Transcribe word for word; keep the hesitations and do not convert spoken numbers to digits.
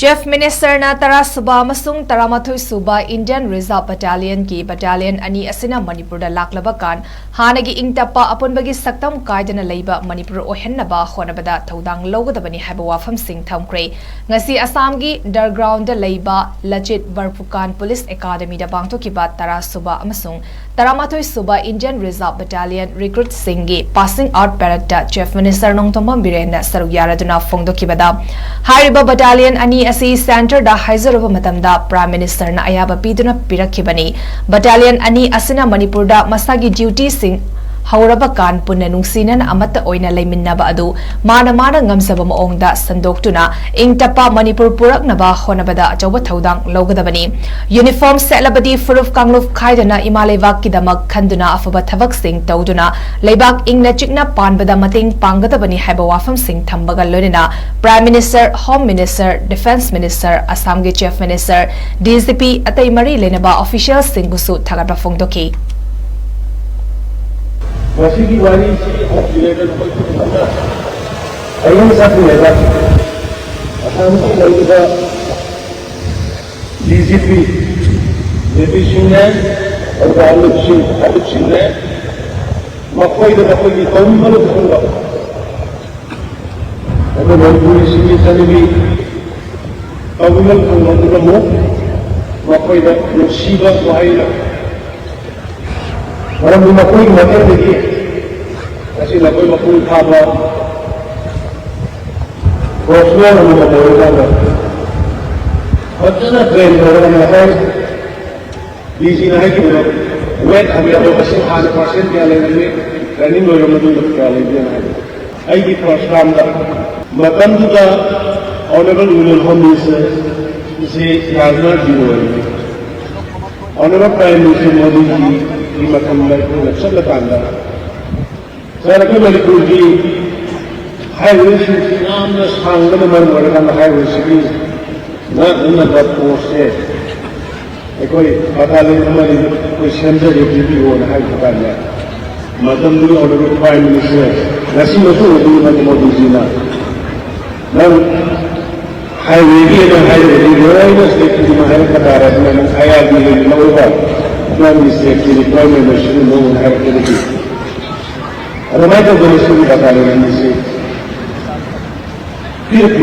Chief Minister ꯅ ꯇꯔꯥ ꯁꯨꯕ ꯑꯃꯁꯨꯡ ꯇꯔꯥꯃꯥꯊꯣꯏ ꯁꯨꯕ Indian Reserve Battalion ꯒꯤ battalion ꯑꯅꯤ ꯑꯁꯤꯅ ꯃꯅꯤꯄꯨꯔꯗ ꯂꯥꯛꯂꯕ ꯀꯥꯟ ꯍꯥꯟꯅꯒꯤ ꯏꯪ ꯇꯞꯄ ꯑꯄꯨꯟꯕꯒꯤ ꯁꯛꯇꯝ ꯀꯥꯏꯗꯅ ꯂꯩꯕ ꯃꯅꯤꯄꯨꯔ ꯑꯣꯏꯍꯟꯅꯕ ꯍꯣꯠꯅꯕꯗ ꯊꯧꯗꯥꯡ ꯂꯧꯒꯗꯕꯅꯤ ꯍꯥꯏꯕ ꯋꯥꯐꯝꯁꯤꯡ ꯊꯝꯈ꯭ꯔꯦ꯫ ꯉꯁꯤ ꯑꯁꯥꯝꯒꯤ ꯗꯔꯒ꯭ꯔꯥꯎꯟꯗ ꯂꯩꯕ ꯂꯆꯤꯠ ꯕꯔꯐꯨꯀꯥꯟ ꯄꯨꯂꯤꯁ ꯑꯦꯀꯥꯗꯃꯤꯗ ꯄꯥꯡꯊꯣꯛꯈꯤꯕ ꯇꯔꯥ ꯁꯨꯕ ꯑꯃꯁꯨꯡ ꯇꯔꯥꯃꯥꯊꯣꯏ ꯁꯨꯕ Indian Reserve Battalion recruit ꯁꯤꯡꯒꯤ passing out parade ꯇ Chief Minister ꯅꯣꯡꯊꯣꯝꯕꯝ ꯕꯤꯔꯦꯟꯅ ꯁꯔꯨꯛ ꯌꯥꯔꯗꯨꯅ ꯐꯣꯡꯗꯣꯛꯈꯤꯕꯗ, ꯍꯥꯏꯔꯤꯕ battalion ꯑꯅꯤ ꯑꯁꯤ centre ꯗ ꯍꯥꯏꯖꯔꯨꯕ ꯃꯇꯝꯗ Prime Minister ꯅ ꯑꯌꯥꯕ ꯄꯤꯗꯨꯅ ꯄꯤꯔꯛꯈꯤꯕꯅꯤ꯫ Battalion ꯑꯅꯤ ꯑꯁꯤꯅ ꯃꯅꯤꯄꯨꯔꯗ ꯃꯁꯥꯒꯤ duty ꯁꯤꯡ ꯍꯧꯔꯕ ꯀꯥꯟ ꯄꯨꯟꯅ ꯅꯨꯡꯁꯤꯅꯅ ꯑꯃꯠꯇ ꯑꯣꯏꯅ ꯂꯩꯃꯤꯟꯅꯕ ꯑꯗꯨ ꯃꯥꯅ ꯃꯥꯅ ꯉꯝꯖꯕ ꯃꯑꯣꯡꯗ ꯁꯟꯗꯣꯛꯇꯨꯅ ꯏꯪ ꯇꯞꯄ ꯃꯅꯤꯄꯨꯔ ꯄꯨꯔꯛꯅꯕ ꯍꯣꯠꯅꯕꯗ ꯑꯆꯧꯕ ꯊꯧꯗꯥꯡ ꯂꯧꯒꯗꯕꯅꯤ꯫ Uniform ꯁꯦꯠꯂꯕꯗꯤ ꯐꯨꯔꯨꯞ ꯀꯥꯡꯂꯨꯞ ꯈꯥꯏꯗꯅ ꯏꯃꯥ ꯂꯩꯕꯥꯛꯀꯤꯗꯃꯛ ꯈꯟꯗꯨꯅ ꯑꯐꯕ ꯊꯕꯛꯁꯤꯡ ꯇꯧꯗꯨꯅ ꯂꯩꯕꯥꯛ ꯏꯪꯅ ꯆꯤꯛꯅ ꯄꯥꯟꯕꯗ ꯃꯇꯦꯡ ꯄꯥꯡꯒꯗꯕꯅꯤ ꯍꯥꯏꯕ ꯋꯥꯐꯝꯁꯤꯡ ꯊꯝꯕꯒ ꯂꯣꯏꯅꯅ Prime Minister, Home Minister, Defence Minister, ꯑꯁꯥꯝꯒꯤ Chief Minister, D G P, ꯑꯇꯩ ꯃꯔꯤ ꯂꯩꯅꯕ official ꯁꯤꯡꯕꯨꯁꯨ ꯊꯥꯒꯠꯄ ꯐꯣꯡꯗꯣꯛꯈꯤ꯫ ꯃꯁꯤꯒꯤ ꯋꯥꯔꯤꯁꯤ ꯍꯧꯈꯤꯕꯗ ꯑꯩꯈꯣꯏ ꯄꯨꯝꯅꯃꯛꯅ ꯑꯏꯪ ꯑꯁꯥ ꯄꯨꯝꯅꯃꯛ ꯑꯁꯥꯝꯒꯤ ꯂꯩꯔꯤꯕ D G P, ꯅꯨꯄꯤꯁꯤꯡꯅꯦ, ꯑꯗꯨꯒ ꯑꯂꯨꯞꯁꯤꯡ, ꯑꯂꯨꯞꯁꯤꯡꯅꯦ, ꯃꯈꯣꯏꯗ ꯃꯈꯣꯏꯒꯤ ꯇꯧꯔꯤꯕ ꯂꯨꯈꯣꯡꯕ ꯑꯗꯨ ꯃꯅꯤꯄꯨꯔꯤꯁꯤꯡꯒꯤ ꯆꯠꯅꯕꯤ ꯇꯧꯔꯤꯕ ꯂꯨꯈꯣꯡꯕ ꯑꯗꯨꯗ ꯑꯃꯨꯛ ꯃꯈꯣꯏꯗ ꯅꯨꯡꯁꯤꯕ ꯋꯥꯍꯩ, ꯃꯔꯝꯗꯤ ꯃꯈꯣꯏꯒꯤ ꯃꯇꯦꯡꯗꯒꯤ ꯉꯁꯤ ꯃꯈꯣꯏ ꯃꯄꯨꯡ ꯐꯥꯕ professional ꯑꯃ ꯑꯣꯏꯔꯀꯥꯟꯗ ꯐꯖꯅ train ꯇꯧꯔꯒ ꯉꯁꯥꯏ D G ꯅ ꯍꯥꯏꯈꯤꯕꯗꯣ, weight ꯍꯟꯊꯕ ꯃꯁꯤꯡ ꯍꯥꯟꯅ percent ꯀꯌꯥ ꯂꯩꯔꯝꯃꯤ, training ꯂꯣꯏꯔꯕ ꯃꯇꯨꯡꯗ ꯀꯌꯥ ꯂꯩꯒꯦꯅ ꯍꯥꯏꯕꯗꯣ꯫ ꯑꯩꯒꯤ first term ꯗ ꯃꯇꯝꯗꯨꯗ Honourable Union Home Minister ꯁꯤ ꯔꯥꯖꯅꯥꯊ ꯖꯤ ꯑꯣꯏꯔꯝꯃꯤ꯫ Honourable Prime Minister ꯃꯣꯗꯤꯖꯤꯒꯤ ꯃꯇꯝꯗ ꯑꯩꯈꯣꯏꯅ ꯆꯠꯂꯀꯥꯟꯗ ꯁꯥꯔ, ꯑꯩꯈꯣꯏ ꯃꯅꯤꯄꯨꯔꯒꯤ highway ꯁꯤꯡꯁꯤ ꯌꯥꯝꯅ ꯁꯥꯡꯕꯅ ꯃꯔꯝ ꯑꯣꯏꯔꯀꯥꯟꯗ highway ꯁꯤꯒꯤ ꯉꯥꯛꯅꯅꯕ force ꯁꯦ ꯑꯩꯈꯣꯏ battalion ꯑꯃꯅꯤ ꯑꯩꯈꯣꯏ ꯁꯦꯝꯖꯒꯦ ꯄꯤꯕꯤꯌꯣꯅ ꯍꯥꯏꯕ ꯀꯥꯟꯗ ꯃꯇꯝꯗꯨꯒꯤ Honourable Prime Minister, ꯉꯁꯤ ꯃꯇꯨꯡ ꯑꯗꯨꯒꯤ ꯃꯣꯗꯤꯖꯤꯅ ꯅꯪ ꯍꯥꯏꯋꯦꯒꯤ ꯑꯣꯏꯅ ꯍꯥꯏꯔꯒꯗꯤ ꯂꯣꯏꯅ ꯁ꯭ꯇꯦꯠ ꯈꯨꯗꯤꯡꯃꯛ ꯍꯥꯏꯔꯛꯄ ꯇꯥꯔꯦ꯫ ꯑꯗꯨꯅ ꯅꯪ ꯑꯥꯏ ꯑꯥꯔ ꯕꯤ ꯑꯣꯏꯅ ꯂꯧꯔꯒ ꯅꯪꯒꯤ ꯁ꯭ꯇꯦꯠꯀꯤ ꯔꯤꯀ꯭ꯋꯥꯌꯔꯃꯦꯟꯗꯣ ꯁꯤꯒꯨꯝꯕ ꯑꯣꯏꯅ ꯍꯥꯏꯔꯛꯀꯗꯒꯦ꯫ ꯑꯗꯨꯃꯥꯏꯅ ꯇꯧꯗꯅ ꯁꯤꯒꯤ ꯗꯔꯀꯥꯔ ꯂꯩꯔꯝꯃꯤꯁꯤ ꯄꯤꯔꯛꯄ